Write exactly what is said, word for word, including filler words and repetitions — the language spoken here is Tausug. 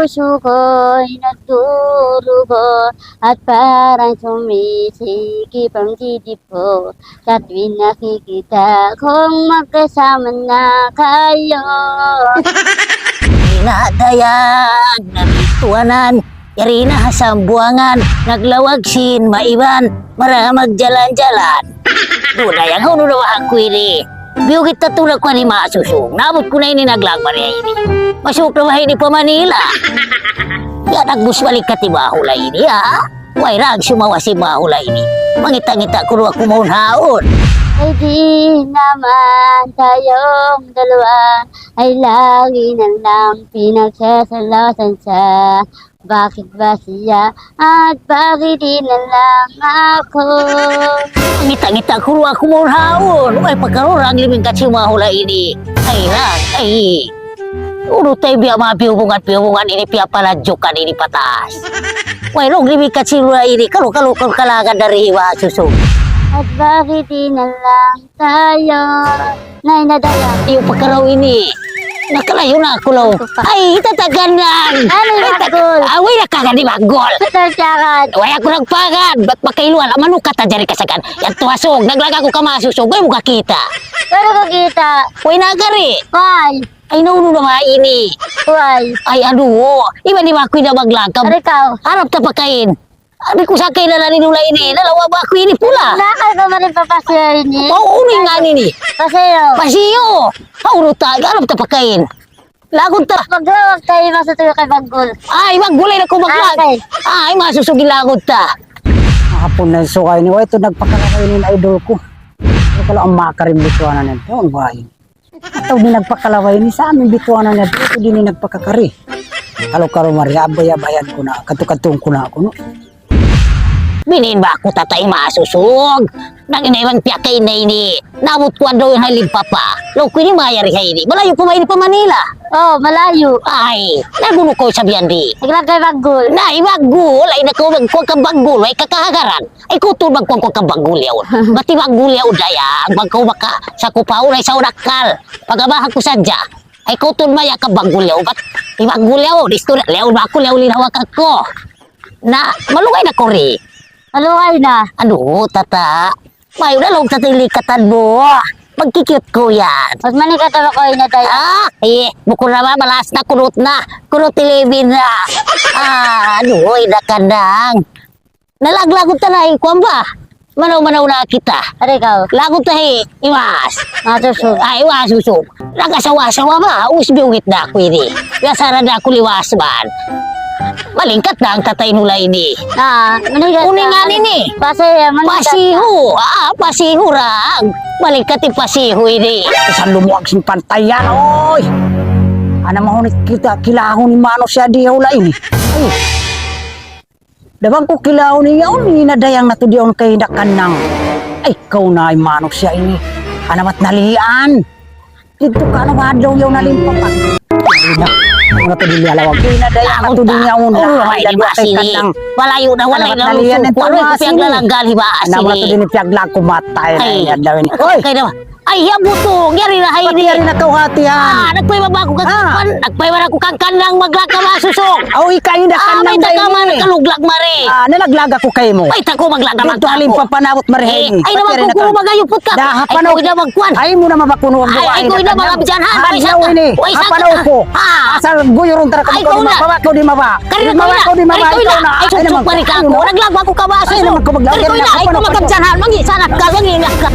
Pusu ko'y nagdurugo at parang sumisikip ang dibdib ko. Sa tuwing nakikita kong magkasama na kayo. Di' na dayan nabituanan, yari na ha Sambuangan, naglawag sin maiban, mara magjalan-jalan. Duda yan, unu na wahang kwiri. Biyugit ta tulak ko ni Masusung. Nabut ku na ini naglag mari ini. Masuk na ba ini pa Manila? Ya, nagbus balik ka ti bahula ini, ha? Way rag sumawa si bahula ini. Mangita-ngita ku duwa kumaun haun. Ay, di naman tayong dalawa ay lagi na lang pinagsasalasan siya. Bakit ba siya? At bakit di na lang ako? Ngita-ngita ku duwa kumaun haun. Ay, pagkarurang limingkat si mahula ini. Ay, rag, ay. Unu tay biya' mabiyubungan-biyubungan ini, piyapaladjukan ini pataas. Way, rong limingkat si mahula ini. Kalu, kalu, kalu, kalagan dari hiwa susu. At bakit di na lang tayo. Nay, nadala. Iyo, pagkaraw ini. Nakalayo na aku, law. Ay, tatagan lang. Ano, ay, ta-, bagol? Ah, way, nakagan di bagol. Tatagan. Way, aku nagpagan. Bat pakailuan? Manu kata jari kasagan. Yan tuwasog. Naglaga ku kamasusog. Way, mukha kita. Pero ko kita. Way, nagari. Way. Ay, naunu na ba ini? Way. Ay, aduh. Iba di ba aku na maglaga? Ari ka. Harap ta pakain. Abi ku sakay na nani nula ini, nalawa ba aku ini pula? Nakal ka mari papasiyo ini? Mau uni nga ini. Pasiyo. Pasiyo. Hauru ta, ganap ta pakain. Lagun ta. Maglawag kayo, masutuyo kay Bagul. Ay, Bagul, ay, naku, maglag. Okay. Ay, masusugi lagun ta. Hapun na yung suka ini, way, ito nagpakalakay ini na idol ko. Ito pala ang makarimbutuanan nito, ang bahay. Atawa di' nagpakalaway ini sa amin, bituanan niya, ito di' ini nagpakakari. Kalu-kalu mari, abay-abayan ku na, katu-katuun ku na aku, no? Binin ba aku tatay masusug? Nang inaiwan piyakay na ini. Nabut ku andaw yung halin papa. Law ku ini mayari ha ini. Malayu pa ba ini pa Manila? Oh, malayu. Ay, nagunu ko sabihan di. Naglagay Bagul. Na, i Bagul, ay nakaw magkuha ka Bagul, ay kakahagaran. Ay, kutul magkuhan ku ka Bagul yaun. Bat i Bagul yaun daya, magkaw maka sa kupaw na isaw dakal. Pagabahan ku sadja. Ay, kutul maya ka Bagul yaun. Bat i Bagul yaun, istorya yaun, Bagul yaun, linawa ka ko. Na, malugay na kuri. Malugay na. Anu, tata. Mayu na laung tata ilikatan mu. Magkikiyut ku yan. Bat mani ka taba ko ina tayo? Ah, eh, bukun na ba, malas na, kunut na. Kunut eleven na. Ah, anu, ina kandang. Nalaglagun ta na, eh, kuwan ba? Manaw-manaw na kita. Ari ka. Lagun ta, eh, iwas. Masusug. Ay, iwas, susug. Nagasawa-sawa ba? Us biungit na aku ini. Biasa na aku liwas man. Malingkat na ang tatay nula ini. Ah, malingkat. Uningan na ini. Pasihu, malingkat na. Pasihu. Ah, pasihu rag. Malingkat i pasihu ini. Sa lumuag sin pantay yan, oy. Ana mahunit kita, kilahun ni manusiya' di' hula ini. Ay. Dabang ku kilaw niya, unu in dayang natu' diyaun kay Inda Kandang. Ay, kaw na ay manusiya' ini. Ana mat nalian. Didtu ka na ba adlaw yaw nalimpa pa. Ina, unu natu' di' liyalawag. In dayang natu' di' niya una. Ay, di ba, kay sini? Kandang. Wala' yun na, wala' yun na. Ana mat nalian ito, anu, anu, piyaglalanggal, di ba? Ana mat natu' di' ni piyaglaku matay na in adlaw ini. Oy! Kay na ba? Ay, hiya butung, yari na ha ini. Yari na kaw hati, ha? Ah, nagpaywa ba aku kang, ah, kan-, nagpaywa aku kang Kandang maglaga masusung. Aw, ikaw in da Kandang. Ah, may taka man, ini. Kaluglag mari. Ah, nalaglag aku kaymu. Ay, tako maglaga. Dito magtako. Halim papanawat mari. Eh, ay, naman ko kung magayupot ka. Da, hapanaw. Ay, ko ina magkuan. Ay, mu na mabakun, wag. Ay, ay, ko ina magabjanhan. Ay, sa ini. Ay, hapanaw ko. Ah. Asal guyurun tara ka. Ay, ko na. Mababa, ko di' maba. Kari na ko ina. Ko di' maba. Ay, ko ina. Ay, suksuk mari ka ako. Naglaga aku ka ba? Ay, naman ko maglaga. Ay, ko ina. Ay, ko magabjanhan. Mangi, sanat ka, mangi, ka.